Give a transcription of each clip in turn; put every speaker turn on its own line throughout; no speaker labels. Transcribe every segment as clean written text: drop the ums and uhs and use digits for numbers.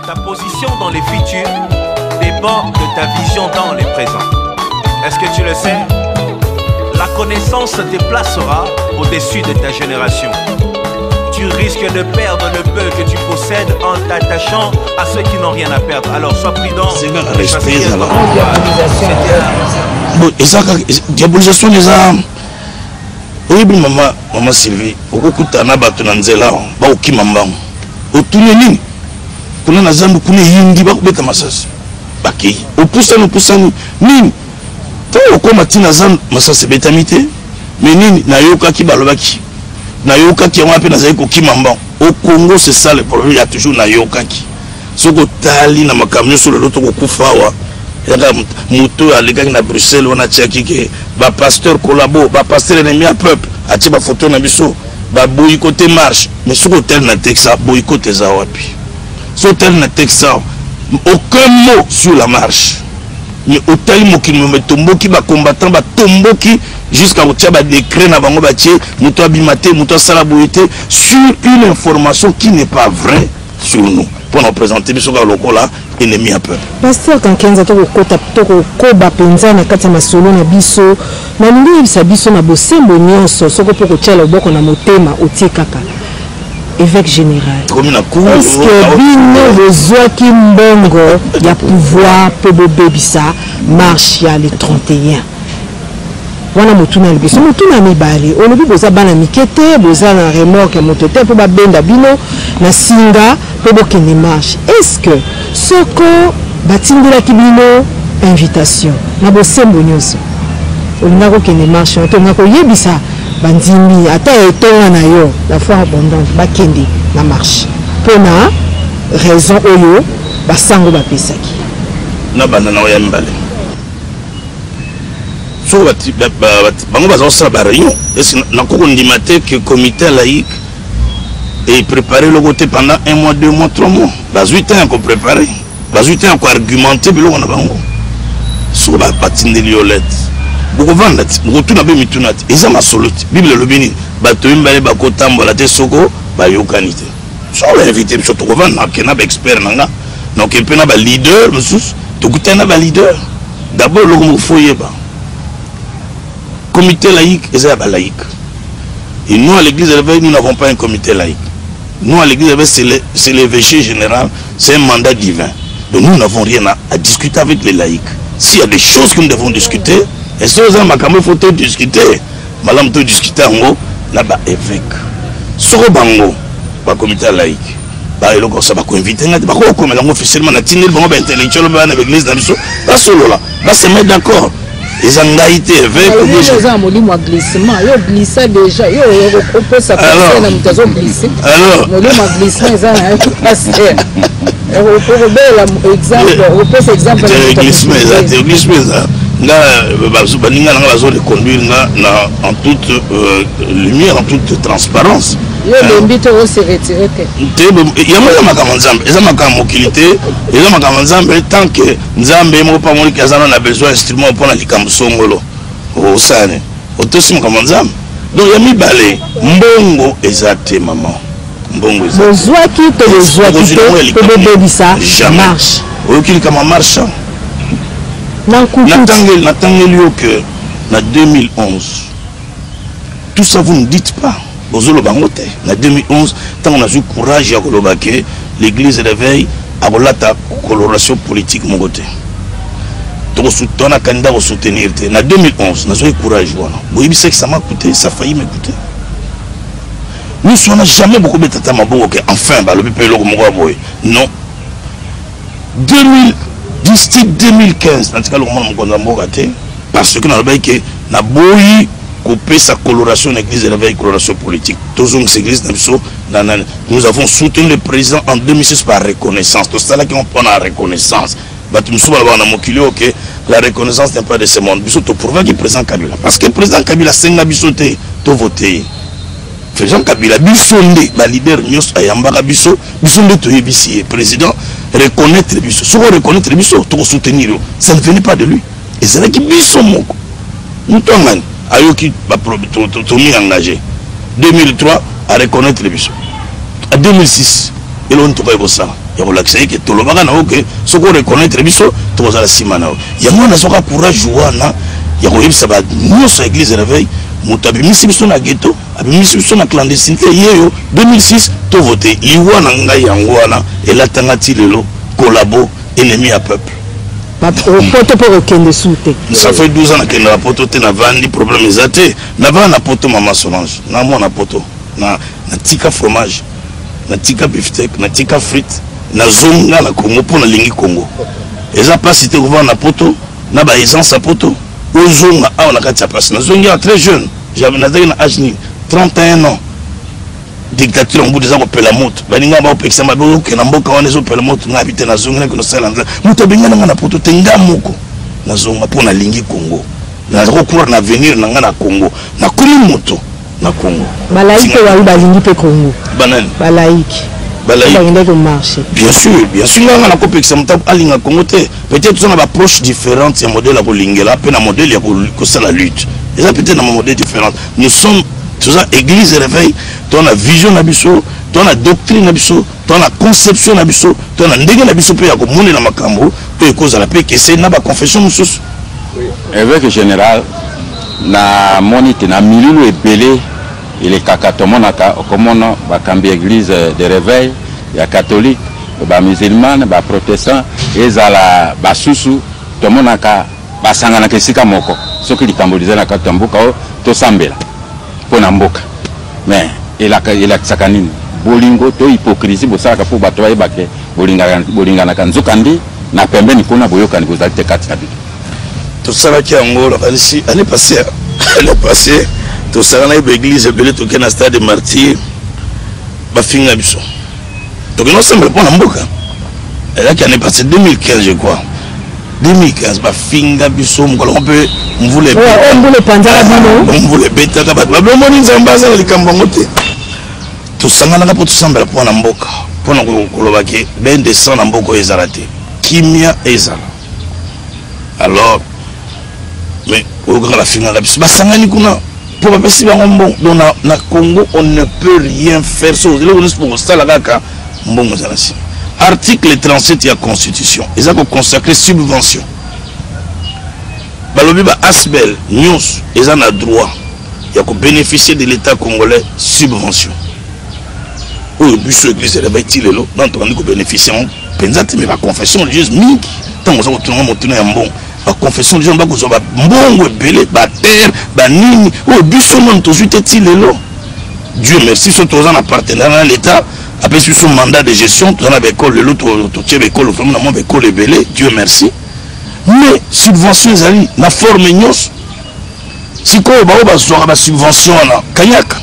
Ta position dans les futurs dépend de ta vision dans les présents. Est-ce que tu le sais? La connaissance te placera au-dessus de ta génération. Tu risques de perdre le peu que tu possèdes en t'attachant à ceux qui n'ont rien à perdre. Alors sois prudent.
Respect ezala bon, eza kaka diabolisation eza. Oyebi mama, mama Sylvie, okokutana na bato na nzela bakokima mbango, otuni nini kuna na zandu kuna eyindi, bakobeta masasi, bakei, opusani opusani nini, ntango okoma ntina zandu masasi ebetami te. Me nini nayokaki, balobaki nayokaki yango mpe nazali kokima mbango. Au Congo, c'est ça le problème, ya toujours nayokaki. Soki otali na makambo nyonso lelo tokokufa awa, yaka moto oyo alekaki na Bruxelles wana, atiaki ke bapasteur collabo, bapasteur ennemi ya peuple, atie bafoto na biso, baboyikote marche. Mais soki otali na texte, boyikote eza wapi? Soki otali na texte, aucun mot sur la marche. Mais otali mokili mobimba etomboki, bacombattant batomboki jusqu'à kotia badécret na bango, batie moto abima te, moto asala boye te, sur une information qui n'est pas vraie sur nous, mpo na koprésente biso kaka lokola ennemi ya peuple.
Pasteur Kankenza, tokokota, tokokoba mpenza na kati ya masolo na biso. Nalingi oyebisa biso na bosembo nyonso, soko mpo kotia loboko na motema, otie kaka évêque général.
Tokomi na cour.
Est-ce que bino bozwaki mbongo ya pouvoir mpo bobebisa marche ya le 31 wana? Motuna ya liboso. Motuna ya mibale, olobi boza bana mike te, boza na remorque ya moto te mpo babenda bino na singa mpo bokende marche. Est ce que soko batindelaki bino invitation, na bosembo nyonso, olingaki kokende marche wana to olingaki koyebisa bandimi ata ya etonga na yo la foi abondante bakende na marche mpo na raison oyo basango bapesaki?
Na banda na oyo ya mibale, soki bango baza kosala baréunion, ese nakoki kondima te ke comité laïque eprépare eloko te pendant un mois, 2 mois, 3 mois. Bazwi temps ya koprépare, bazwi temps ya koargumente biloko na bango. Soki batindeli yo lettre, bokovanda ti bokotuna mpe mituna te, eza masolo te. Bible elobi nini? Bato mibale bakotambola te soko bayokani te. Soki bainvite biso, tokovanda, nake na baexpert na nga, noke mpe na baleader mosusu, tokutani na baleader. D'abord, eloko moko fo oyeba, comité laïque eza ya balaïque. Et nous, à l'église Réveil, nous n'avons pas un comité laïque. Nous, à l'église Réveil, c'est l'évêché général, c'est un mandat divin. Donc nous n'avons rien à discuter avec les laïcs. S'il y a des choses que nous devons discuter, et ce eza makambo il faut to discuter, malamu to discuter yango na baévêque. Soko bango bacomité ya laïque baeloko osa bakoinvite nga te, bakokomela yango officiellement. Natindeli bango baintellectuel oyo bana baeglise na biso, basolola, base mettre d'accord. Eza ngai te, évêque.
Eza na molimo ya glissement, yo glissa déjà, yo opesa conseil na moto azoglisse. Molimo ya glissement eza na yo, pasteur. Okobela exemple, okopesa exemple.
Glissement eza te, glissement eza nga. Baninga nanga bazoreconduire nga na en toute lumière, en toute transparence.
Yo olembi te, ose retire te?
Te, yango eza makambo Nzambe, eza makambo mokili te, eza makambo Nzambe. Tant que Nzambe moko mpo amoniki aza na besoin instrument mpona likambo songolo, osani otosi makambo Nzambe. Donc ya mibale, mbongo eza te, mama, mbongo eza.
Bozwaki to bozwaki te mpo bobebisa marche?
Oyoki likambo ya marche?
Na nkuku.
Natangeli yo ke na 2011, tout ça vous ne dites pas, bozoloba yango te. Na 2011, ntango nazwi courage ya koloba ke l'église Réveil akolata coloration politique moko te, tokosutana candidat kosoutenir te, na 2011 nazwaki courage wana. Boyebisaki, ça m'a coûté, ça failli me coûter. Nyonso wana, jamais bokobeta ta maboko ke enfin balobi mpe eloko moko ya boye. Non, 2010 2015 natikali komona mokonzi ya mboka te, parce que nalobaki ke naboyi kopesa coloration na église Réveil, coloration politique. Tozongisa église na biso na nani. Nous avons soutenu le président en 2006 par reconnaissance. Tosalaki ngo mpona reconnaissance. Bato mosusu balobaka na mokili oyo ke la reconnaissance n'est pas de ce monde. Biso toprouvaki président Kabila, parce que président Kabila asenga biso te tovote ye. Président Kabila, biso nde baleader nyonso ayambaka biso, biso nde toyebisi ye: président, reconnaître biso. Soki oreconnaître biso, tokosoutenir yo. Ça ne venait pas de lui, ezalaki biso moko. Moto angani ayoki, tomi engagé 2003, areconnaître biso. A 2006 Eloko nini tokaki kosala ya kolakisa ye ke tolobaka na yo ke soki o reconnaître biso tokozala nsima na yo. Yango wana nazwaka courage wana ya koyebisa ba nyonso ya Eglise Reveil, moto abimisi biso na ghetto, abimisi biso na clandestinité, ye yo 2006 to vote. Liwa na ngai yango wana elatanga ti lelo collabo, ennemi ya peuple.
Poto mpe kokende su te.
Ça fait 12 ans nakendaka poto te, navandi, problème eza te. Navanda na poto, mama Solange, na mwana poto, na natika fromage, natika bifteck, natika frite, nazonga na Congo mpo nalingi Congo. Eza mpasi te kovanda na poto na ba aisance ya poto, ozonga awa na kati ya mpasi. Nazongi awa très jeune, nazalaki na age nini, 31 ans. Dictature ya Mobutu eza kopela moto, baninga baopekisa mabe, okende na mboka wana ezopela moto. Ngai bi te, nazongi, nakende kosala nzela. Moto abengana ngai na poto te, nga moko nazonga mpo nalingi Congo. Naza kokura na avenir na ngai na Congo, nakomi moto na Congo.
Balaïque mpe bayi balingi mpe Congo.
Banani?
Balaïque.
Balaïque.
Bakendaki komarche.
Bien sûr, bien sûr, nga nakopekisa moto alinga Congo te. Peut-être toza na baapproche différente ya modèle ya kolingela mpe na modèle ya kosala lutte. Eza peut-être na modèle différente. Nous sommes toza Église Réveil, toza na vision na biso, toza na doctrine na biso, toza na conception na biso, toza na ndenge na biso mpe ya komonela makambo oyo ekozala mpe ekeseni na baconfession mosusu.
Évêque général, na moni te na milulu ebele elekaka, tomonaka, okomona bakambi Église de Réveil ya catholique, bamusulmane, baprotestant, ezala basusu, tomonaka basanganaka esika moko soki likambo liza na kati ya mboka oyo, tosambela mpo na mboka. Mais elakisaka nini? Bolingo to hypocrisie bosalaka mpo bato bayebake bolinganaka, nzokande na pembeni kuna boyokani bozali te kati na bino?
Tosalaki yango, nakanisi année passée, année passée tosakanaki baeglise ebele, tokei na stade de Martyr, bafinga biso, tokende osambela mpo na mboka. Ezalaki année passée, 2015 je crois, 2015. Bafinga biso mokolo yango mpe mvula.
Mvula epanzaka bino.
Mvula ebetaka bato, babomoni Nzambe aza na likambo yango te. Tosanganaka mpo tosambela mpo na mboka, mpona koloba ke bain de sang na mboka oyo ezala te, kimia ezala. Alors mais oyo kaka bafingaka biso, basangani kuna mpo bapesi bango mbongo. Donc na Congo on ne peut rien faire. So eloko nyonso mpo kosala kaka mbongo eza na nsima. Article 37 ya constitution eza koconsacre subvention. Balobi ba asbl nyonso eza na droit ya kobénéficier de l'État congolais subvention. Oyo biso Église Réveil ti lelo nano tobandi kobénéficie yango mpenza te. Mais baconfession religieuse mingi, ntango oza kotunanga motuna ya mbongo, baconfession religieuse bakozwa bambongo ebele, baterre, banini, oyo biso nano tozwi te ti lelo. Dieu merci, so toza na partenariat na l'État, apesi biso mandat de gestion, toza na baekole lelo, totie baekole vraiment na mwa baekole ebele, Dieu merci. Mais subvention ezali na forme nyonso. Sikoyo bango bazwaka basubvention wana kanyaka,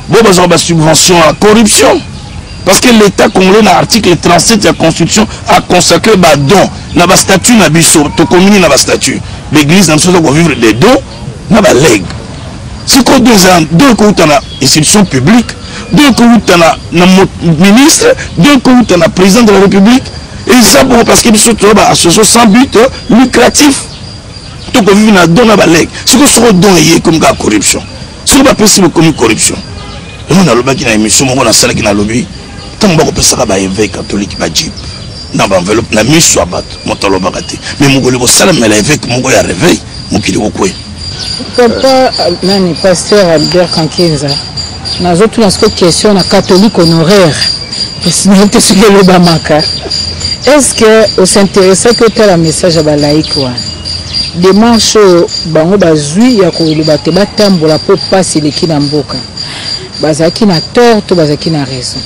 bo bazwaka basubvention wana corruption, parce que l'État congolais na article 37 ya constitution a consacré badon na bastatut na biso. Tokomini na bastatut l'église na biso eza kovivre des dons na balegs. Sikoyo don eza don ekouta na institution publique, don ekouta na ministre, don ekouta na président de la République. Eza bongo parce que biso toza baassociation sans but lucratif, tokovivre na don na balegs. Sikoyo soko don eye, ekomi kaka corruption. Soki bapesi, bokomi corruption. Yango nalobaki na émission moko nasalaki, nalobi ntango bakopesaka baévêque catholique bajeep na baenveloppe na miso ya bato, moto alobaka te. Mais mokolo kosalamela évêque moko ya Réveil, mokili kokwea.
Papa nani, pasteur Albert Kankenza, nazotuna siko question na catholique honoraire, nayebi te soki elobamaka. Est ce que os'intéressaki otala message ya balaïque wana, démarche oyo bango bazwi ya koloba te batambola mpo mpasi eleki na mboka? Bazalaki na tort to bazalaki na raison?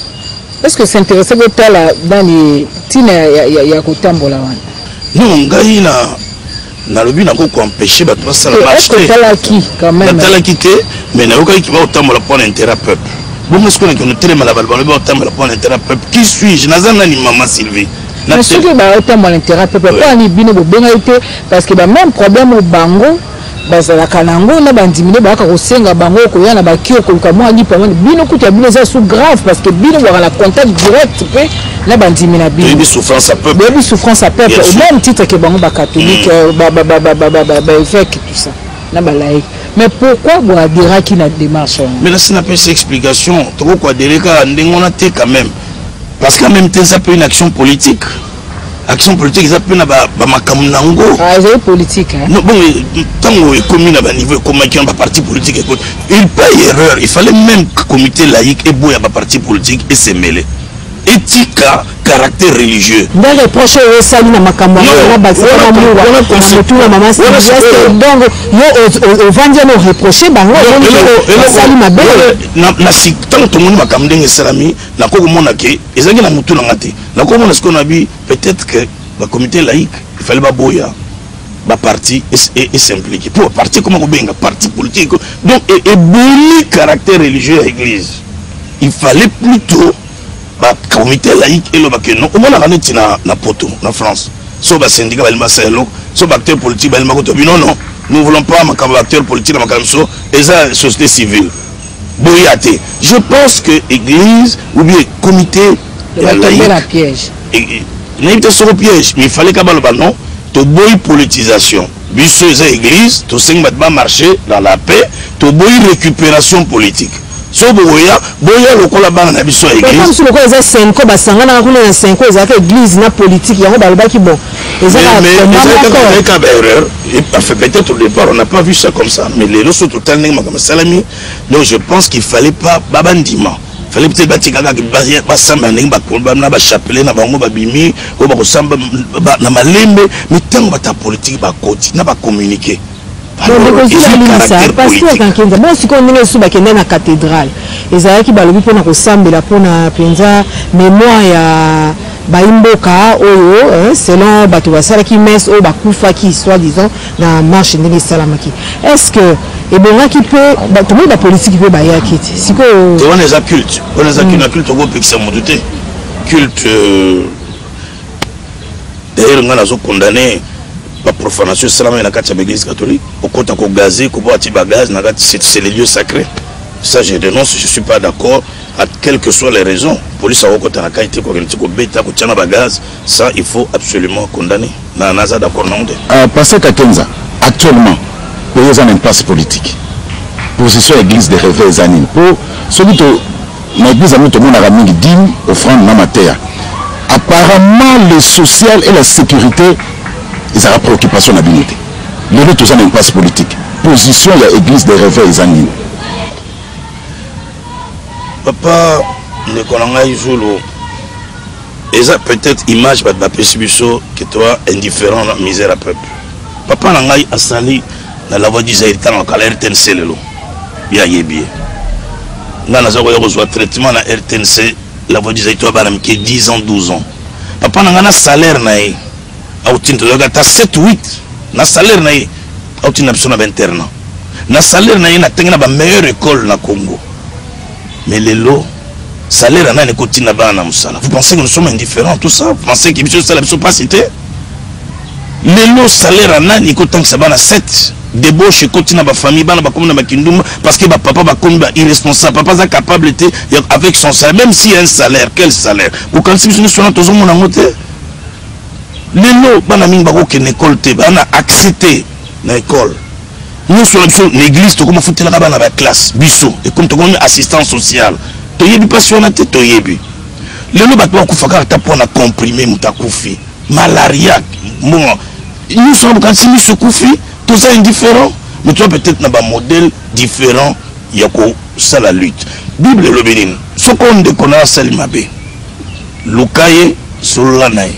Est ce que s'intéressaki otala nani ntina ya kotambola wana?
Non, ngai na nalobi nako koempêche bato basala marche te.
Otalaki quand même?
Natalaki te, mais nayokaki bakotambola mpo na intérêt peuple. Bongo sikoyo nakende otelemela bato balobi bakotambola mpo na intérêt peuple, qui suis-je? Naza nani, mama Sylvie?
Mais soki baotambola intérêt peuple, mpo ani bino bobengaki te? Parce que bameme problème oyo bango bazalaka nango na bandimi nde bayaka kosenga bango koya na bakio koluka mwa lipa mwana. Bino kutu ya bino eza su grave, parce que bino bwaka na contact direct mpe na bandimi na bino.
Toyebi souffrance ya peuple.
Boyebi souffrance ya peuple au même titre que bango bacatholique, baévêque, tout ça, na balaïque. Mais pourquoi boadhéraki na démarche wana?
Mais nasi napesi explication. Tokoki koadhérer kaka ndenge wana te quand même. Parce qu'en même temps eza mpe une action politique. Action politique eza mpe na bamakambo na yango.
Ah, ezali politique, hein?
Non, bon, ntango ekomi na baniveau ekomaki wana, baparti politique ekoti, il pas erreur. Il fallait même comité laïque eboya baparti politique esemele, etika caractère religieux.
Nde reproche oyo osali na makambo yango na bakisaka muwa na motu na mama Sylvie. Donc yo ovandi wana, oreproche bango, osali mabe.
Ntango tomoni makambo ndenge esalami, nakoki komona ke ezalaki na motu na nga te. Nakomona sikoyo na bi peut-être que bacomité laïque, il fallait baboya baparti es'impliquer, po parti ekoma kobenga parti politique. Donc eboli caractère religieux ya église. Il fallait plutôt bacomité laïque eloba ke non. Omonaka neti na poto, na France, so basyndicat balingi basala eloko, so baacteur politique balingi bakotobi: non, non, nous voulons pas makambo baacteur politique na makambo mosusu, eza société civile, boya te. Je pense que église ou bien comité
ya laïque piège.
Nayebi te soko piège, mais il fallait ka baloba: non, toboyi politisation, biso eza église, tosengi bato bamarcher dans la paix, toboyi récupération politique. So boya, boya lokola bana na biso ya église.
Mosusu lokola eza CENCO, basanganaka kuna na CENCO, ezalaka église na politique, yango balobaki bon,
ezaka baerreur. Enfin, peut-être au départ on n'a pas vu ça comme ça, mais lelo so totali ndenge makambo esalami. Donc je pense qu'il fallait pas babandima, fallait peut-être batika kaka basamba ndenge na bachapelet na bango, babimi oyo bakosamba na malembe. Mais ntango bato ya politike bakoti na bacommuniqué.
Ndeko, pasteur Kankenza, bon, sikoyo ndenge lisusu bakende na cathédrale, ezalaki balobi mpona kosambela, mpona mpenza mémoire ya bayimboka oyo, selon bato basalaki messe, oyo bakufaki soi disant na marche ndenge esalamaki. Est ce que ebongaki mpe tomoni bapolitike mpe bayaki te sikoyo?
Te, wana eza culte, wana eza culte. Na culte okopekisa motu te. Culte, d'ailleurs ngai nazocondamner baprofanation esalamaki na kati ya baéglise catholique, okota kogazer, koboya ti bagaz na kati. C'est les lieux sacrés, ça je dénonce, je suis pas d'accord. À quelles que soient les raisons, police akokota na kai te, kokende ti kobeta, kotia na bagaz, ça il faut absolument condamner. Na naza d'accord nango
te. Pasteur Kakenza, actuellement pays eza na impasse politique. Position ya église de réveil eza nini? Po soki to na église yango, tomonaka mingi dîme, offrande na mateya. Apparemment le social et la sécurité ezalaka préoccupation na bino te. Lelo toza na impasse politique, position ya église de réveil eza nini?
Papa, ndeko na ngai Zulu, eza peut-être image bato bapesi biso ke toa indifférent na misère ya peuple. Papa na ngai asali na La Voix du Zaïre, ntango kala RTNC, lelo ye ayebi ye. Ngai naza koya kozwa traitement na RTNC, La Voix du Zaïre, toya bana mike, 10 ans, 12 ans. Papa na ngai na salaire na ye autinda, tozalaki ata 7, 8, na salaire na ye autinda biso na bainternat, na salaire na ye natenge na bameilleure école na Congo. Mais lelo salaire nani ekotinda bana na mosala? Vous pensez que nous sommes indifférents, tout ça? Vous pensez que biso osala biso mpasi te? Lelo salaire ya nani ekotangisa bana 7? Débauche ekoti na bafamille, bana bakomi na bakindumba parce que bapapa bakomi ba irresponsable. Papa aza capable te avec son salaire, même s'il y a un salaire, quel salaire? Kokanisi biso nyonso wana tozomona yango te. Lelo bana mingi bakokende école te, bana accès te na école. Nyonso na biso na église tokoma futelaka bana baclasse. Biso ekomi tokomi assistance sociale. Toyebi mpasi wana te? Toyebi. Lelo bato bakufa kaka ata mpona comprimé, moto akufi malaria. Bon, nyonso wana bokanisi miso ekufi? Toza indifférent, mais toza peut-être na bamodèle différent ya kosala lutte. Bible elobi nini? Soki oyo ndeko na asali mabe, luka ye, solola na ye,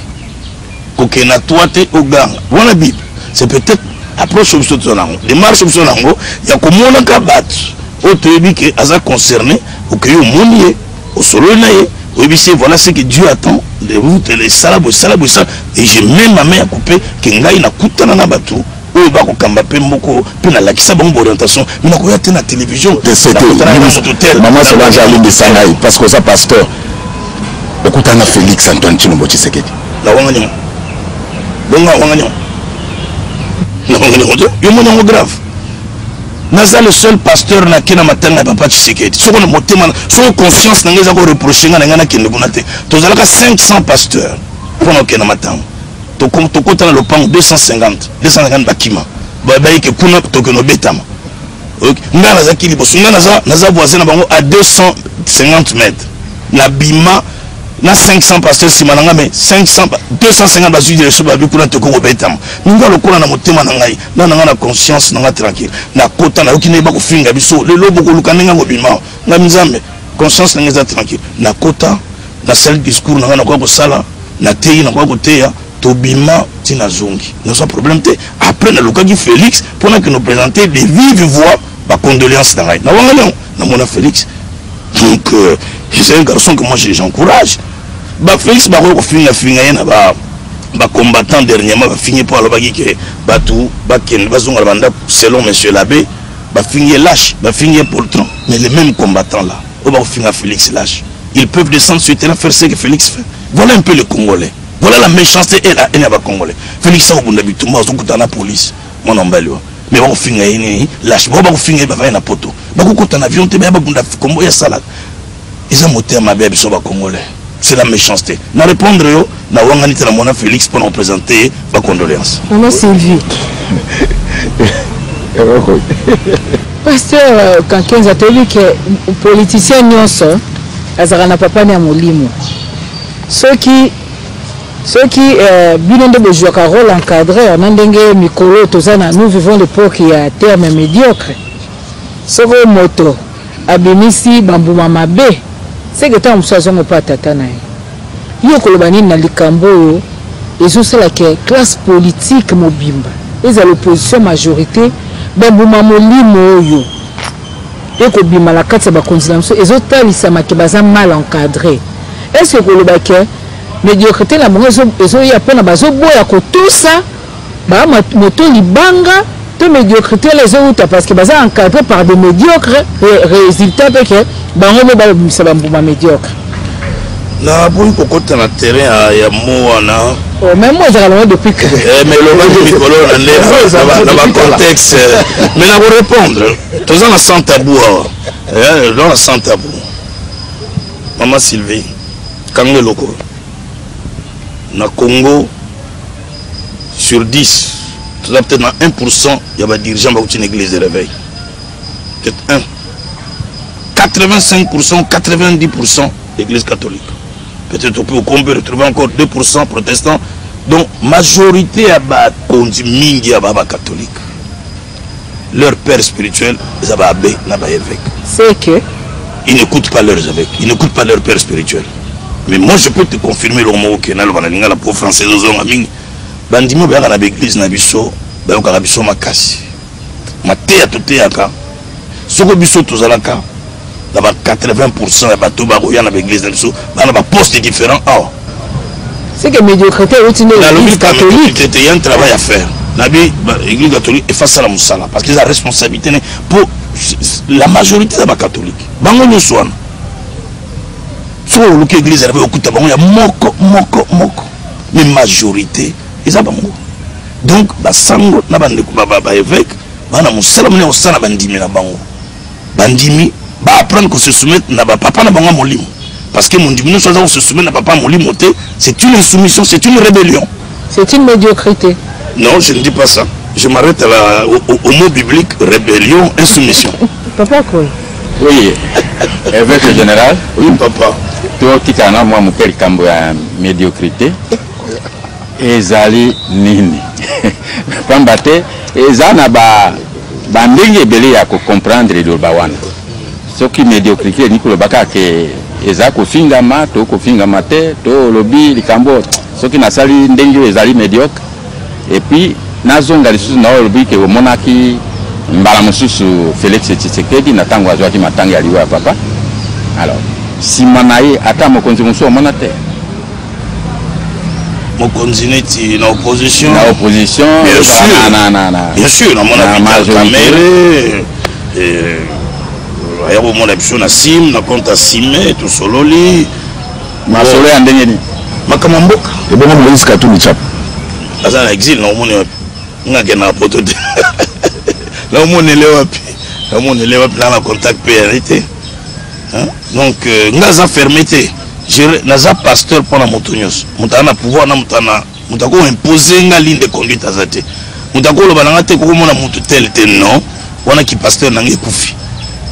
kokende na toi te, oganga. Wana Bible. C'est peut-être approche biso toza nango, démarche biso nango ya komonaka bato oyo toyebi ke aza concerné. Okei, omoni ye, osololi na ye, oyebisi ye: voilà ce que Dieu attend de vous, esala boye, esala boye, esala. Et je mets ma main à couper ke ngai nakutana na bato oyo bakokamba mpe moko mpe nalakisa bango baorientation, mais nakoya te na télévision.
Mama Solange alimbisa ngai, parce que oza pasteur, okutana na Félix Antoine Tshilombo Tshisekedi?
Nawanga nyango bongo, awanga nyango, nawanga nyango te. Yo moni yango grave? Naza le seul pasteur nake na matanga ya papa Tshisekedi. Soko na motema, soko conscience na ngai eza koreprocher ngai na ngai, nakende kuna te. Tozalaka 500 pasteur mpona kokende na matanga. Tokota na lopango, 250, 250 bakima, bayike kuna, tokende obetama. Ngai nazalaki liboso, ngai naza voisin na bango à 250 mètres. Nabima. Na 500 pasteur nsima na ngai, mais 500, 250 bazwi direction, babi kuna tokoki kobetama. Minga lokola na motema na ngai na ngai na conscience na ngai tranquille, nakota, nayoki ndenge bakofinga biso lelo, bokoluka ndenge akobima ngai. Nzambe, conscience na ngai eza tranquille. Nakota, nasali discours na ngai, nakoka kosala, nateyi, nakoka koteya, tobima ntina zongi, nazwa problème te. Après nalukaki Félix mpona ke no présenter de vive voix bacondoléance na ngai. Nawangani yango, namona Félix. Donc c'est un garçon que moi j'encourage. Bafélix bakoki kofingafinga ye na ba bacombattant. Dernièrement bafingi mpo alobaki ke bato bakende bazonga na bandako selon monsieur l'abbé. Bafingi ye lâche, bafingi ye poltron. Mais les mêmes combattants là oyo bakofinga Félix lâche, ils peuvent descendre sur terrain, faire ce que Félix fait. Voilà un peu le Congolais, voilà la méchanceté et la haine ya bacongolais. Félix akobunda bitumba, azokutana na police, mwana mobali wa, mais bakofinga ye nini? Lâche. Bao bakofinga ye, bavaya na poto, bakokota na avion te, baya babunda. Kombo ya salaka eza motema mabe ya biso bacongolais, c'est la méchanceté. Na répondre yo, nawangani te, na mona Félix mpona koprésente bacondoléance.
Mama Sylvie, pasteur Kankenza, toyebi ke politicien nyonso azalaka na papa ya molimo. Soki bino nde bozwaka rôle encadreur na ndenge mikolo toza na, nous vivons l'époque ya terme médiocre. Soki moto abimisi bambuma mabe, seke ntango mosusu azongo mpo atata na ye. Yo koloba nini na likambo oyo ezosala ke classe politique mobimba, ezala opposition, majorité, bambuma molimo oyo ekobima na kati ya bakonzi na biso ezotalisama ke baza mal encadré? Est ce que koloba ke médiocrité na bango ezoya mpona bazoboya kotosa baa moto libanga, to médiocrité wana ezowuta parce que baza encadré par des médiocres, résultat mpe ke bango mo babimisa bambuma médiocre?
Naboyi kokota na terrain ya mo wana.
Oh, mais moi ezalaka nango depuis que
Mais elobaki mikolo na nde na bacontexte, mais na korépondre, toza na sans tabou awa, toza na sans tabou. Mama Sylvie, kanga eloko: na Congo, sur 10, toza peut-être na 1 ya badirigeant bauti na église de réveil, peut-être 1. 85, 90 église catholique. Peut-être on peut retrouver encore 2 protestants. Donc majorité ya bakonzi mingi ya bacatholique, leur père spirituel eza baabbé na baévêque.
C'est que
Ils n'écoutent pas leurs évêques, ils n'écoutent pas leur père spirituel. Mais moi, je peux te confirmer eloko moko ke naloba na lingala po français ezozonga mingi. Bandimi oyo bayaka na baeglise na biso bayokaka biso makasi, mateya toteyaka. Soko biso tozalaka na ba 80 ya bato bakoya na baeglise na biso, bana baposte différent awa.
C'est que médiocrité euti nde église catholique?
Te, y a un travail à faire. Nabi église catholique efasala mosala parce que eza responsabilité ne po la majorité ya bacatholique, bango nyonso wana, soki oluki église ya okuta bango ya moko moko moko, mais majorité eza bango. Donc basango na bandeko baévêque bana mosala monene kosala bandimi na bango. Bandimi baapprendre ko se soumettre na bapapa na bango ya molimo, parce que mondimi nyonso aza ko se soumettre na papa ya molimo te, c'est une insoumission, c'est une rébellion.
C'est une médiocrité.
Non, je ne dis pas ça. Je m'arrête à la, au, au, au mot biblique: rébellion, insoumission.
Papa Koy.
Oui, évêque général.
Oui, papa.
Totikala na mwa moke likambo ya médiocrité ezali nini, pamba te eza na bandenge ebele ya kocomprendre liloba wana. Soki médiocrité elingi koloba kaka ke eza kofingama to kofingama te, to olobi likambo soki nasali ndenge oyo ezali médiocre. Et puis nazonga lisusu na oyo olobi ke omonaki mbala mosusu Félix Tshisekedi na ntango azwaki matanga ya liwa ya papa. Alors nsima na ye, ata mokonzi mosusu omona te?
Mokonzi neti na opposition?
Na opposition.
Bien sûr.
Na
Bien sûr, namona Vital Kamerhe aya komona biso na sim na compte ya sime, tosololi.
Masolo ya ndenge nini?
Makambo ya mboka.
Ebongo Moïse Katumbi Chapwe?
Aza na exil. Naomoni wapi? Nga akendaka poto te. Naomonele wapi? Naomonele wapi? Na contact mpe yali te. Donc nga aza fermé te. Naza pasteur mpona moto nyonso. Moto aza na pouvoir na moto ana, moto akoimpose nga ligne de conduite aza te. Moto akoloba na nga te kokomona moto tel te, non. Wana kipasteur na nga ekufi.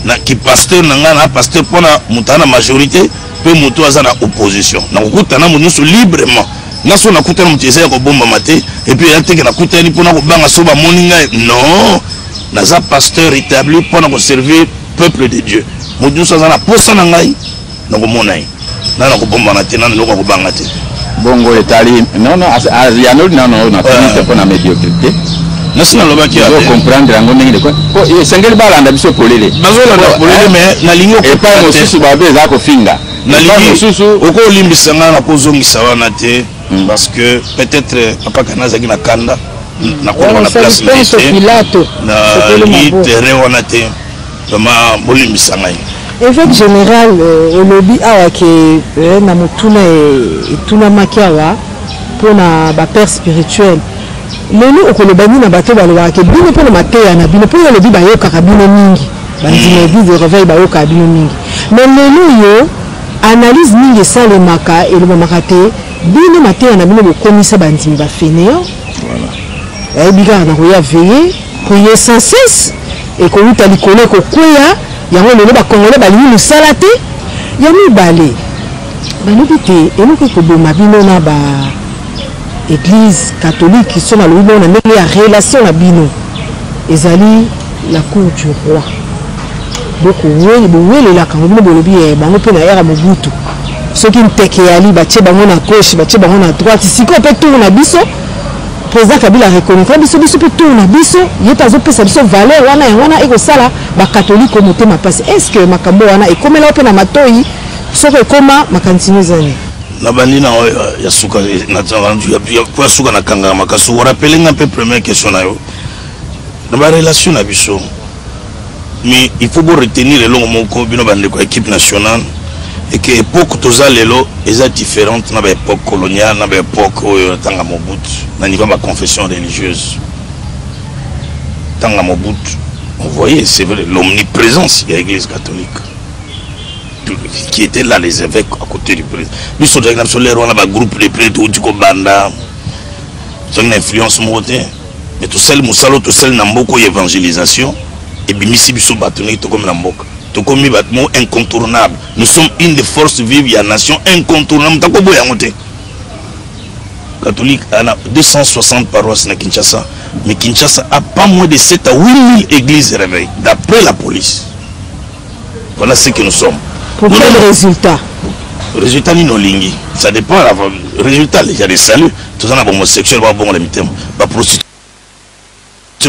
Na kipasteur na nga, na pasteur mpona moto aza na majorité. Mpe moto aza na opposition, nakokutana na moto nyonso librement. Nga so nakutana moto, eza ya kobombama te. Et puis eya teke nakutani mpona kobanga so bamoni ngai. Non, naza pasteur établi mpona koservir peuple de Dieu. Moto nyonso aza na posa na ngai, nakomona ye. Na nakobombana te, nana eloko ya kobanga te.
Bongo etali non non, yanoli nano natuni te mpo na médiocrité.
Nasi nalobaki ya te.
Comprendre yango ndenge de po esengeli balanda biso polele.
Bazolanda polele, mais nalingi
epai mosusu babe eza kofinga.
Nalingi
mosusu.
Okolimbisa ngai, nakozongisa wana te, parce que peut-être papa Kana azalaki na kanda, nakoloba na place na ye te. Nalingi terrain wana te, vraiment bolimbisa ngai.
Évêque général, olobi awa ke na motuna etunamaki awa mpona bapère spirituel. Lelo okoloba nini na bato balobaka ke bino mpona mateya na bino, mpo yo olobi bayokaka bino mingi, bandima église de réveil bayokaka bino mingi, mais lelo oyo analyse mingi esalemaka, elobamaka te bino mateya na bino bokomisa bandimi bafainéant, ayebi kaka na koya veiller, prier sans cesse, ekowuta likolo, ekokweya yango. Lelo bakongolais balingi mosala te. Ya mibale, balobi te eloko ekoboma bino na ba église catholique, so nalobi bongo na ndenge ya relation na bino, ezali la cour du roi. Bowelelaka yango bino, bolobi bango mpe na ère Mobutu, soki nteke yali, batie bango na gauche, batie bango na droite. Sikoyo mpe tour na biso, président Kabila reconnaîtra biso, biso mpe tour na biso, ye mpe azopesa biso valeur wana. Yango wana ekosala bakatolike motema mpasi. Est ce que makambo wana ekomela mpe na matoi? Soki ekoma, makanisi no ezali?
Nabandi na oyo ya suka, ya suka nakangaka makasi. Orappeler nga mpe première question na yo na barelation na biso. Mais il faut bo retenir eloko moko, bino bandeko ya équipe nationale, eke époque toza lelo eza différente na baépoque coloniale, na baépoque oyo ntanga Mobutu. Na niveau ya baconfession religieuse, ntanga Mobutu, on voyait, c'est vrai, l'omniprésence ya église catholique qui était là, les évêques à côté du président. Biso tozalaki na biso lere wana bagroupe de prière touti kobanda, tozalaki na influence moko te, mais tosali mosala oyo tosali na mboka oyo, évangélisation ebimisi biso bato ndenge tokomi na mboka, tokomi bato moko incontournable. Nous sommes une des forces vives ya nation, incontournable, moto akoboya yango te. Catholique a 260 paroisses na Kinshasa, mais Kinshasa a pas moins de 7 à 8 000 églises réveil, d'après la police. Voilà ce que nous sommes.
Pour quel résultat?
Résultat nini olingi, ça dépend. Résultat, il y a des saluts. Toza na bahomosexuel babongola mitema, baprostituée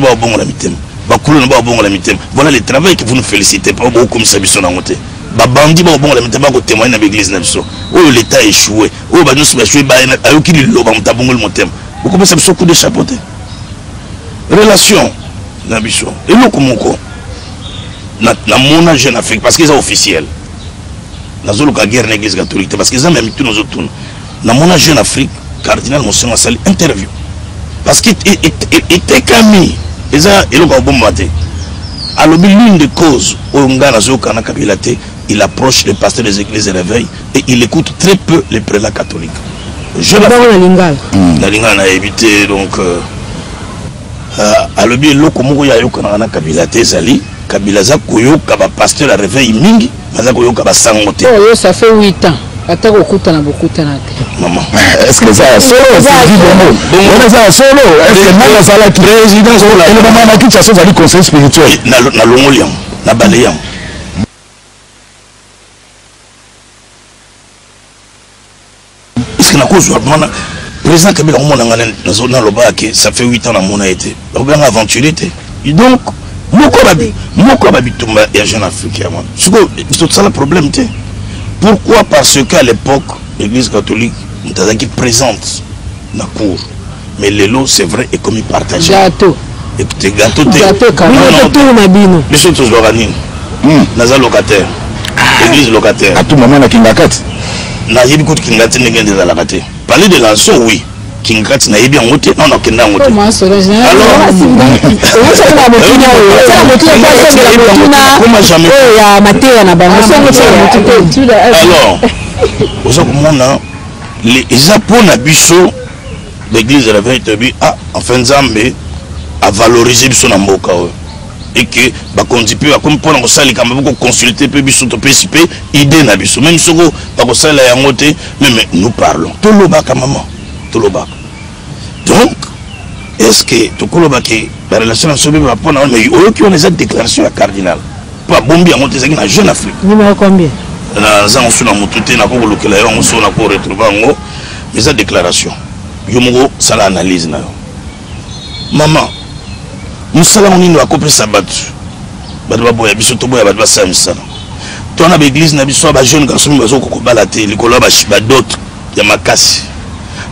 babongola mitema, bakuluna babongola mitema. Voilà le travail que vous nous félicitez pas. Bokomisa biso nango te. Babandi babongola mitema, bakotémoigne na baeglise na biso. Oyo l'état échoué, oyo banyonso baéchoué, ayoki liloba, moto abongoli motema, bokomisa biso coup de chapeau te. Relation na biso, eloko moko namona Jeune Afrique, parce que eza officiel, nazoluka guerre na église catholique te, parce que eza meme tuna ozotuna. Namona Jeune Afrique, cardinal Monsengwo asali interview, parce que etekami, eza eloko ya kobomba te. Alobi l'une des causes oyo ngai nazoyoka na Kabila te, il approche les pasteurs des églises de réveil et il écoute très peu les prélats catholiques.
Je na lingala.
Na lingala nayebi te. Donc alobi eloko moko oyo ayokanaka na Kabila te ezali Kabila aza koyoka bapasteur ya réveil mingi, aza koyoka basango te.
Oyo ça fait 8 ans, ata kokutana bokutana te.
Mama.
Est ce que eza ya solo? Sylvie Bongo wana eza ya solo? Est ce que nani azalaki
président?
Elobama na Kinshasa, ozali conseiller spirituel.
Nalongoli yango, nabale yango. Est ce que nakozwa mana président Kabila komona nga naloba ke ça fait 8 ans namona ye te? Bakobenganga aventurier te. Donc moko ya babitumba ya Jeune Afrique ya wana. Sikoyo tosala problème te. Pourquoi? Parce que à l'époque, l'église catholique, moto azalaki présente na cour, mais lelo, c'est vrai, ekomi partagé.
Gâteau.
Écoutez, gâteau te.
Gâteau na bino.
Biso tozwaka nini? Naza locataire, église locataire.
Atu mama na Kingakati.
Nayebi kutu Kingakati ndenge nde ezalaka te. Palais de la Nation, oui. Kingakati nayebi yango te, non, nakenda yango te.
Oyo ya mateya na bango.
Alors oza komona, eza mpo na biso l'église de la réveil toyebi, ah, enfin Nzambe avalorize biso na mboka oyo. Et que bakonzi mpe bakomi mpona kosala likambo, bakoconsulte mpe biso, topesi mpe idée na biso, même soko bakosalela yango te. Mais nous parlons, tolobaka mama, tolobaka. Donc est ce que tokoloba ke barelation na biso mpe bapona wana? Mais oyoki, wana eza déclaration ya cardinal, mpo abombi yango te, ezalaki na Jeune Afrique.
Numéro combien?
Naza mosu na motu te, nako kolukela yo yango so nako retrouve yango. Mais eza déclaration, yo moko sala analyse na yo. Mama, mosala ngo nini bakopesa bato? Bato baboya biso, toboya bato basala misala. To na baeglise na biso, bajeune garçon mingi bazokoka kobala te likolo ya badot ya makasi.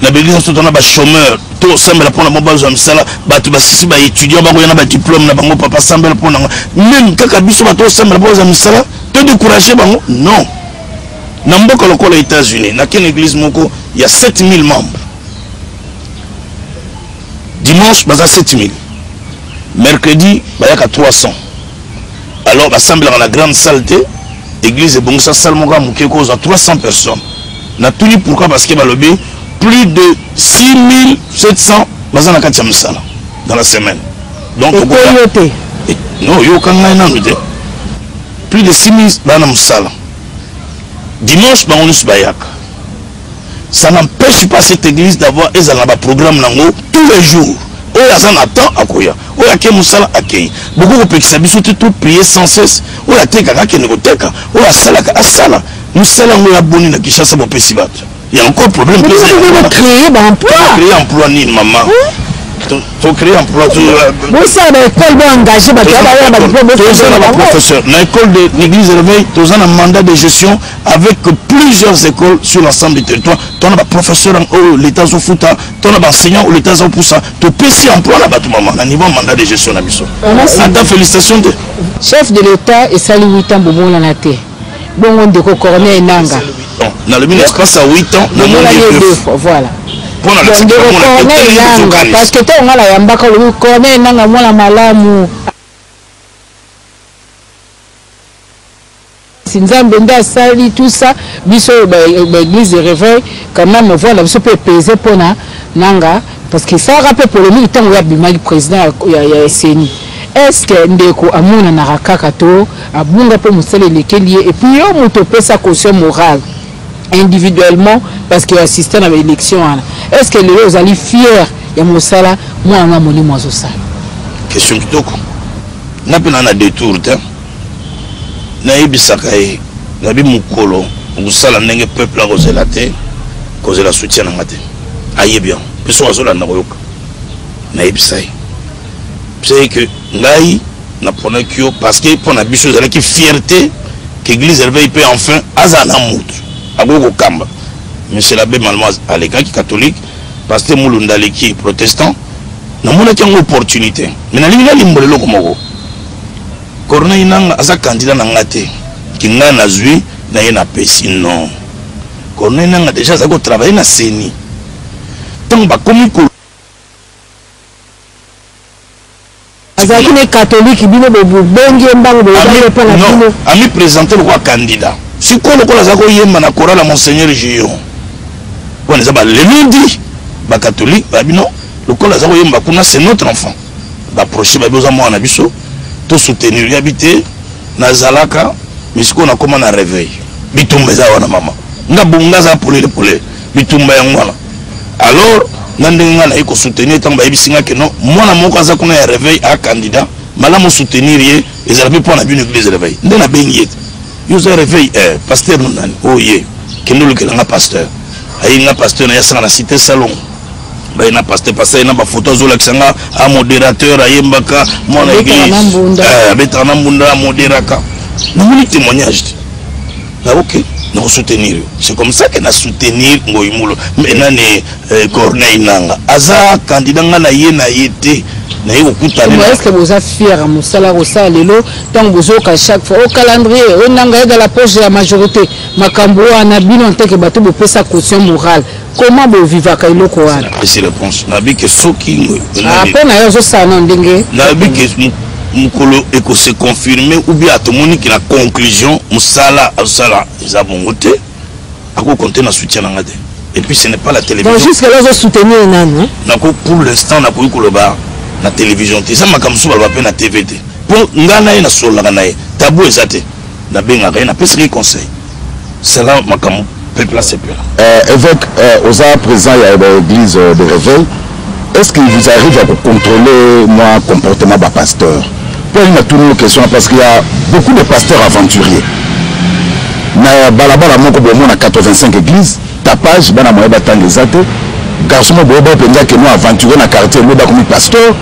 Na baeglise biso tona bachômeur, tosambela mpona bango bazwa misala. Bato basisi baétudiant, bakoya na badiplôme na bango, papa sambela mpona yango. Même kaka biso bato osambela mpo bazwa misala, to décourage bango? Non. Na mboka lokola États-Unis, nakende église moko ya 7000 membres, dimanche baza 7000, mercredi bayaka 300. Alors basambelaka na grande salle te, église ebongisa salle moko ya moke kozwa 300 personnes. Natuni pourquoi? Parce que balobi plus de 6700 baza na kati ya mosala dans la semaine. Donc
ekoyo te.
Non, yoka ngai nanu te. Plus de 6000 baza na mosala, dimanche bango nyonso bayaka. Ça n'empêche pas cette église d'avoir, ezala na baprogramme nango tous les jours. Oyo aza na temps akoya, oyo ake mosala akei. Bokoki kopekisa biso te to prier sans cesse. Oyo atekaka akende koteka, oyo asalaka asala mosala yango. Ya boni na Kinshasa bopesi bato ya encore problème?
Créer baemploi.
Créer emploi nini, mama? To créer emploi?
Bosala baécole, boengage bato baya badiplôme.
Toza na baprofesseur na école de l'église réveil, toza na mandat de gestion avec plusieurs écoles sur l'ensemble du territoire. Tona baprofesseur oyo l'état azofuta, tona baenseignant oyo l'état azopusa. Topesi emploi na bato, mama, na niveau mandat de gestion na biso. Ata félicitation te.
Chef de l'État esali 8 ans bomonana te. Bongo ndeko Corneille Nanga?
Nalobi na espace ya 8 ans, namoni
deux fois. Voilà, ndeko Corneille Nanga, parce que ntango nga nayambaka, olobi Corneille Nanga mwana malamu, Nzambe nde asali tout ça. Biso baéglise de réveil quand même, voilà, biso mpe epese mpona Nanga, parce que esalaka mpe polémique ntango oyo abimaki président ya CENI. Est ce que ndeko amonanaka kaka to abunga mpo mosala elekeli ye? Et puis yo moto opesa caution morale individuellement, parce que assistant na baélection wana, est ce que lelo ozali fier ya mosala mwana na molimo azosala?
Question kitoko. Nga mpe na détour te, nayebisaka ye, nabi mokolo okosala ndenge peuple akozela te, kozela soutien na nga te. Ayebi yango mpe soki azolanda koyoka, nayebisa ye c'est que ngai naponaki yo parce que mpo na biso ezalaki fierté que église réveil mpe enfin azala na motu akoki kokamba. Monsieur l'abbé Malmo alekaki catholique, pasteur Mulunda aleki protestant. Namonaki yango opportunité. Mais nalingi nalimbola eloko moko: Corneille Nanga aza candidat na nga te ki ngai nazwi na ye napesi. Non, Corneille Nanga déjà azali kotravaille na CENI ntango bakomi ko
Azalaki ne catholique, bino bobengi ye mbango, boyebaki epa na bino.
Ami présente lokola candidat. Sikoyo lokola aza koyemba na chorale ya monseigneur Gillon wana, eza balelundi bacatholique babino, lokola aza koyemba kuna, c'est notre enfant, baproche babi oza mwana na biso, tosoutenir. Yabi te, nazalaka, mais sikoyo nakóma na réveil. Bitumba eza wana, mama. Nga bonga aza polele polele, bitumba yango wana. Alors nga ndenge nga naye kosoutenir, ntango bayebisi nga ke non, mwana moko aza kuna ya réveil, a candidat malamu, soutenir ye, ezala mpe mpo na bino église réveil. Nde nabengi ye te: yo oza réveil, eh, pasteur no nani oyo? Ye kende olukela nga pasteur. Ayi nga pasteur na ye, asanga na cité salon, baye na pasteur. Pasteur ye na bafoto, azolakisa nga a modérateur, ayembaka mwana église, abetaka na mbunda, amoderaka. Namoni témoignage te na ok, nakosoutenir yo. C'est comme ça que na soutenir Ngoyimulo. Mais nani, Corneille Nanga aza candidat, nga na ye na ye te, naye kokutana.
Est ce que boza fier ya mosala kosala lelo, ntango bozoyoka chaque fois au calendrier oyo Nanga ezala proche ya majorité, makambo wana, bino nteke bato bopesa caution morale, comment bovivaka eloko wana?
Esi réponse, nayebi ke soki
Mpo na ye ozosala na ndenge.
Nayebi ke mokolo ekose confirme ou bien atomoniki na conclusion mosala azosala eza bongo te, akokonte na soutien na nga te. Et puis ce n'est pas la télévision.
Donc jusque là ozosoutenir nanu?
Nako, pour l'instant nakoki koloba na télévision te, eza makambo mosusu baloba mpe na TV te. Mpo ngai na ye nasololaka na ye, tabou eza te. Nabengaka ye, napesaka ye conseil. Sala makambo peuple asepela.
Évêque, oza président ya église de réveil, est-ce qu'il vous arrive à contrôler moi comportement ba pasteur? Pour une tourne question parce qu'il y a beaucoup de pasteurs aventuriers. Na balabala moko bomona 85 églises, tapage bana moye batanga eza te. Garçon moko boye mpenza ke no aventurier na quartier loba komi pasteur.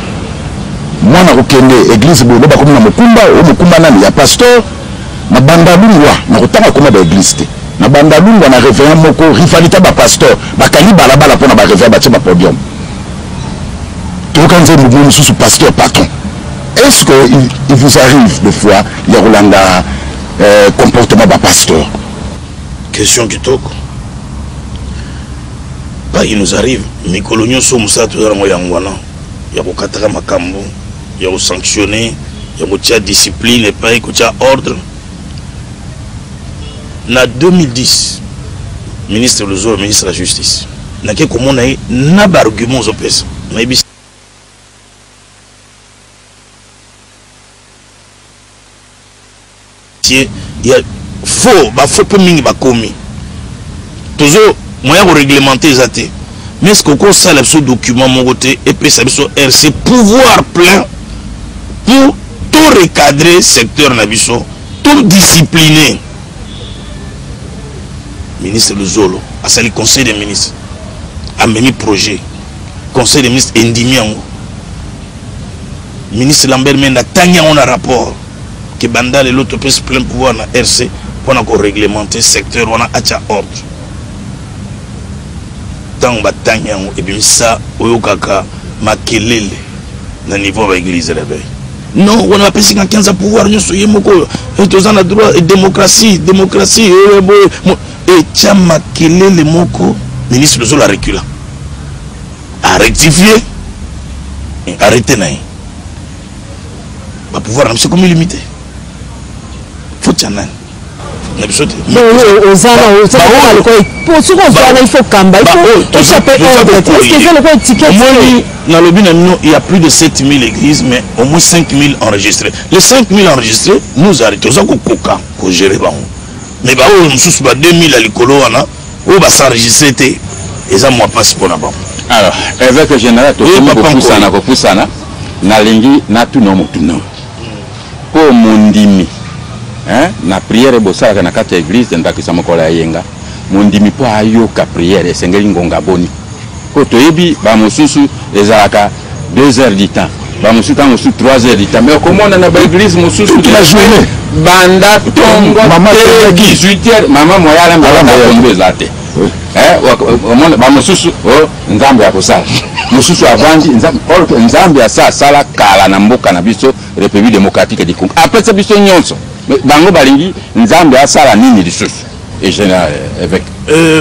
Mwana kokende église boye loba komi na mokumba, o mokumba nani ya pasteur. Na bandalungwa na kotanga koma ba église te. Na bandalungwa na réveillant moko rivalité ba pasteur bakangi balabala mpona ba réveillant batie ba podium. Toyoka nzembo mo mosusu pasteur patron. Est-ce que il vous arrive des fois ya kolanda comportement ba pasteur?
Question kitoko. Pas il nous arrive mikolo nyonso mosala toza nango yango wana ya kokataka makambo, ya kosanctionner, ya kotia discipline epai kotia ordre. Na 2010 ministre Luzolo, ministre ya justice, nake komona ye na ba argument ozopesa, nayebi ya faux, ba faux pe mingi bakomi tozo moyen ko réglementer eza te. Mais est-ce que okosala biso document moko te epesa biso RC pouvoir plein pour tout recadrer secteur na biso, tout discipliner? Ministre Luzolo asali conseil des ministres, amemi projet, conseil des ministres endimi yango. Ministre Lambert Mende atangi yango na rapport ke banda lelo topesi plein pouvoir na RC mpona koréglementer secteur wana, atia ordre. Ntango batangi yango ebimisa oyokaka makelele na niveau ya baeglise réveil. Non, wana bapesi ka 15 pouvoir nyonso ye moko, toza na droit, démocratie, démocratie boye etya makelele moko. Ministre Luzolo arecula, a rectifié, arrêté na ye. Ba pouvoir na biso ekomi limité, faut tia nani na biso te.
Soki ozwana, il faut kamba, il faut échapper ordre. Est-ce que eza lokola étiquette?
Omoni, nalobi na bino, il y a plus de 7000 églises, mais au moins 5000 enregistrées. Les 5000 enregistrés, nous arrêtons, toza kokoka kogérer bango, mais baoyo mosusu ba 2000 ya likolo wana oyo basenregistre te, eza mwa mpasi mpona bango.
Alors, évêque général, tokomi kopusana kopusana. Nalingi natuna motuna mpo mondimi na prière bosalaka na kati ya église, ndakisa mokolo ya yenga, mondimi mpo ayoka prière esengeli ngonga boni? Mpo toyebi bamosusu ezalaka 2 heures du temps, bamosusu ntango mosusu 3 heures du temps, mais okomona na baeglise mosusu banda ntongo te 18 heures, mama moyala mbakombo eza te. Omona bamosusu nzambe ya kosala, mosusu avandi nzambe. Nzambe asa asala kala na mboka na biso République démocratique du Congo, apesa biso nyonso, bango balingi nzambe asala nini lisusu? Et général évêque,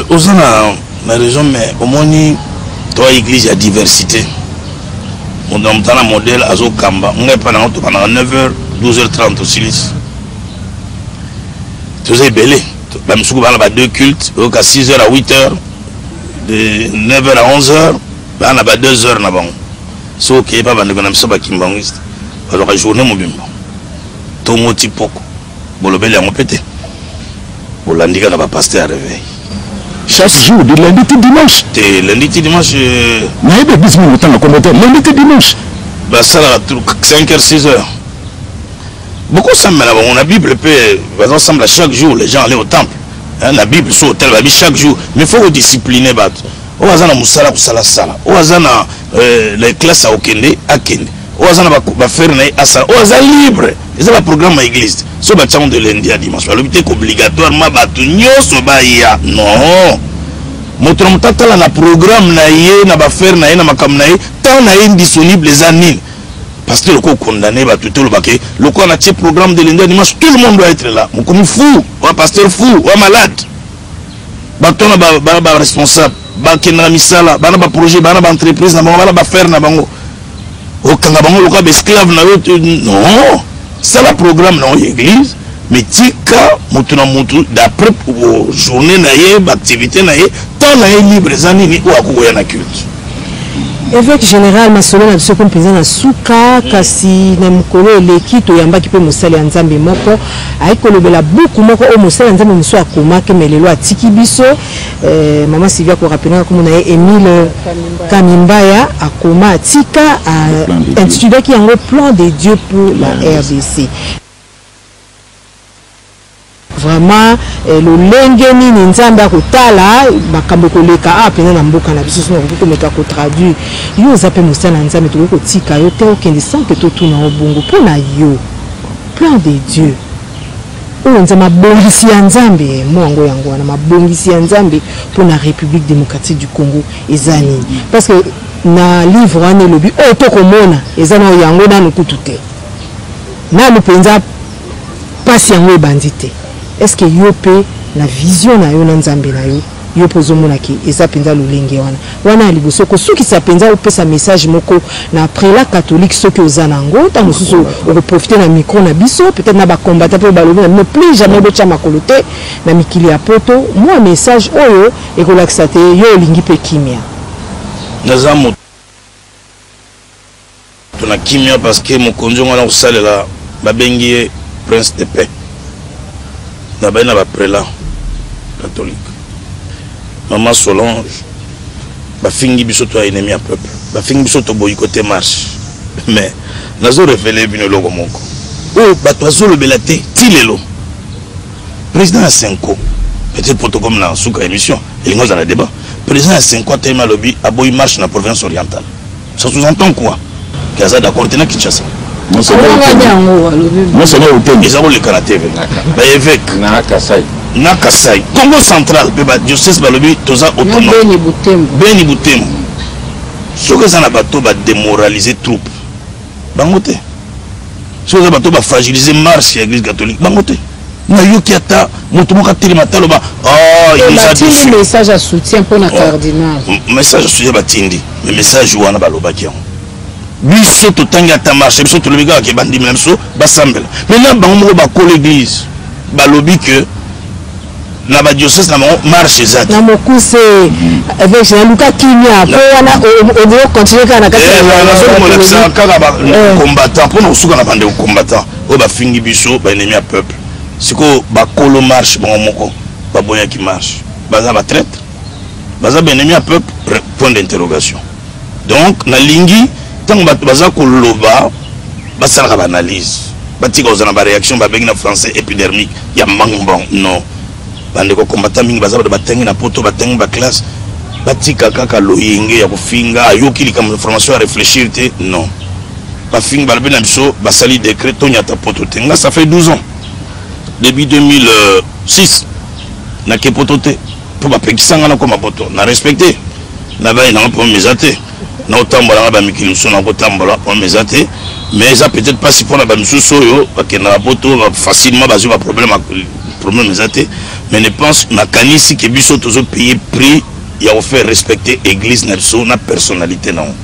oza na raison, mais omoni toa église ya diversité, moto na moto na modèle azokamba. Ngai epa nango tokandaka 9h, 12h30 osilisi. Toza ebele, bamisuku bana ba deux cultes, oyoka 6h à 8h, de 9h à 11h, bana ba 2h na bango. Soki okeye pa bandeko na biso bakimbangwiste, bazwaka journée mobimba, ntongo ti poko. Bolobeli yango mpe te, bolandi kaka bapasteur ya réveil.
Chaque jour, du lundi ti dimanche.
Te, lundi ti dimanche.
Nayebi église mingi, otanga kombo te, lundi ti dimanche.
Basalaka 5 heures, 6 heures, bokosambela bango. Na Bible mpe bazosambela chaque jour, les gens allaient au temple. Na Bible so hotel babi chaque jour, mais faut kodiscipline bato. Oyo aza na mosala kosalasala, oyo aza na la classe akokende akende, oyo aza na bafere na ye asala, oyo aza libre. Eza baprogramme ya église. So batiango de lundi à dimanche, balobi te qu'obligatoirement bato nyonso baya. Non, moto na moto atala na programme na ye, na bafere na ye, na makambo na ye, temps na ye disponible eza nini. Parce que lokola condamné bato te, olobake lokola na tie programme de lundi à dimanche, tout le monde doit être là, mokomi fou wa pasteur, fou wa malade. Bato wana baresponsable bakendaka misala, bana baprojet, bana baentreprise na bango, bana bafere na bango, okanga bango lokola baesclave na yo? Non, sala programme na yo ya église, mais tika moto na moto d'après journée na ye, baactivité na ye, temps na ye libre eza nini oyo akokoya na culte.
Évêque général, masolo na biso ekomi mpenza na suka, kasi na mokolo eleki toyambaki mpe mosali ya Nzambe moko ayaki kolobela buku moko oyo mosali ya Nzambe mosusu akomaki, me lelo atiki biso. Mama Sylvia akorapelaka nkombo na ye, Emile Kamimbaya, akoma atika, intitulaki yango Plan de Dieu pour la RDC. Vraiment, lolenge nini Nzambe akotala makambo ekoleka awa mpenza na mboka na biso, soki nakoki komeka kotraduire. Yo oza mpe mosali na Nzambe, tokoki kotika yo te okende sans que totuna yo bongo. Mpo na yo, plan de Dieu oyo Nzambe, mabongisi ya Nzambe, mo yango yango wana, mabongisi ya Nzambe mpo na République démocratique du Congo eza nini? Parce que na livre wana elobi oyo tokomona eza na yango nanu kutu te, nanu mpenza mpasi yango ebandi te. Est ce que yo mpe na vision na yo na Nzambe na yo, yo mpe ozomona ke eza mpenza lolenge wana wana ya liboso kosukisa mpenza, opesa message moko na prélat catholique soki oza na yango, ntango mosusu okoprofite na micro na biso, peut-être na bacombattant mpe balobi na bino plus jamais botya makolo te na mikili ya poto, mwa message oyo ekolakisa te yo olingi mpe kimia?
Naza moto na kimia parce que mokonzi ongo wana kosalela babengi ye prince de paix. Na bai na baprélat catholique, mama Solange, bafingi biso to ya ennemi ya peuple, bafingi biso to boycotter marche, mais nazo révéler bino eloko moko oyo bato bazolobela te ti lelo. Président ya CENCO, peut-être protocole na suka émission elingi ozala débat, président ya CENCO atelemi alobi aboyi marche na province orientale. Ça sous-entend quoi? Ke aza d'accord te na Kinshasa.
Monseigneur Utemi.
Eza koleka na TV, baévêque
na Kasai.
Na Kasai, Congo central mpe badiocèse balobi toza autonome.
Beni, Butembo.
Beni, Butembo. Soki eza na bato badémoraliser troupe, bango te. Soki eza bato bafragiliser marche ya église catholique, bango te. Nayoki ata moto moko atelema ata aloba.
Batindi message ya soutien mpona cardinal.
Message ya soutien batindi, mais message wana balobaki yango, biso totangi ata marche? Biso tolobi kaka ke bandimi na biso basambela. Maintenant bango moko bakola église balobi ke na badiocèse na bango marche eza te.
Na mokuse, évêque, naluka kimia mpo wana olingi ocontinue kaka na kati.
Nazokolakisa kaka bacombattant mpona kosuka na bandeko combattant oyo bafingi biso baennemi ya peuple. Sikoyo bakolo marche bango moko baboyaki marche, baza batraître, baza baennemi ya peuple? Point d'interrogation. Donc nalingi ntango bato baza koloba basalaka baanalyse, batika kozala na baréaction babengi na français épidermique ya mbangu. Non, bandeko combattant mingi baza bato batangi na poto, batangi baclasse, batika kaka loyenge ya kofinga. Ayoki likambo, information, ya réfléchir te. Non, bafingi, balobi na biso basali décret tonyata poto te. Nga ça fait 12 ans, depuis 2006 nake poto te mpo bapekisanga nakoma poto. Na respecte na bai nanga problème eza te. Naotambola nga bamikili mosusu, nakotambola, problème eza te. Mais eza peut-être mpasi mpona bamisusu oyo bakendaka poto facilement, bazwi baproblème. Problème eza te, mais ne pense nakanisi ke biso tozopaye prix ya kofaire respecter église na biso na personnalité nango.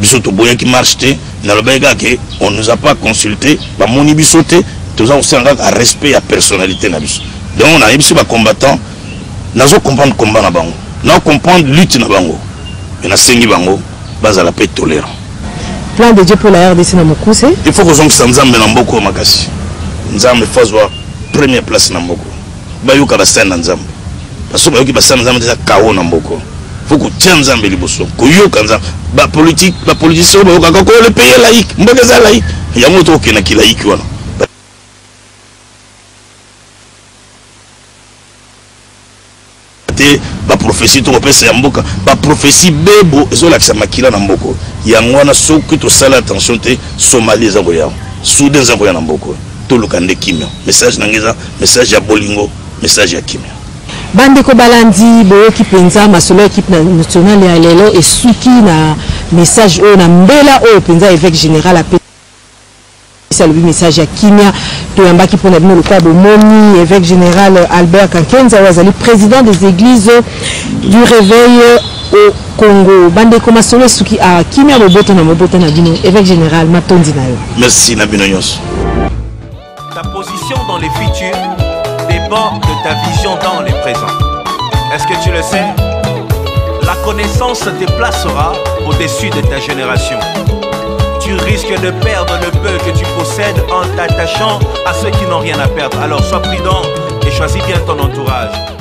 Biso toboyaki marche te, nalobaki kaka ke on nous a pas consulté, bamoni biso te, toza kosala kaka respect ya personnalité na biso. Donc nayebi biso bacombattant, nazo comprendre combat na bango, na comprendre lutte na bango, mais nasengi bango bazala mpe tolérant.
Plan de Dieu pour la RDC na mokuse?
Il faut kozongisa Nzambe na mboka oyo makasi. Nzambe faut azwa première place na mboka, bayoka basali na Nzambe, parce que bayoki basali na Nzambe eza kao na mboka. Faut kotia Nzambe liboso, koyoka Nzambe. Bapolitique, bapoliticien oyo bayokaka ko le pays laïque, mboka eza laïque, yango tokokendaki laïque wana te. Baprophétie tokopesa ya mboka, baprophétie bebo ezolakisa makila na mboka yango wana. Soki tosala attention te, Somalie eza koya, Soudan eza koya na mboka. Toluka nde kimia. Message na ngai eza message ya bolingo, message ya kimia.
Bandeko balandi, boyoki mpenza masolo ya équipe nationale ya lelo esuki na message oyo, na mbela oyo mpenza évêque général apesi, alobi message ya kimia. Toyambaki mpona bino lokola bomoni évêque général Albert Kankenza oyo azali président des églises du réveil au Congo. Bandeko, masolo esuki awa. Kimia, boboto na moboto na bino. Évêque général, matondi na yo.
Merci na bino nyonso.
Ta position dans les futurs dépend de ta vision dans les présents. Est-ce que tu le sais? La connaissance te placera au-dessus de ta génération. Tu risques de perdre le peu que tu possèdes en t'attachant à ceux qui n'ont rien à perdre. Alors sois prudent et choisis bien ton entourage.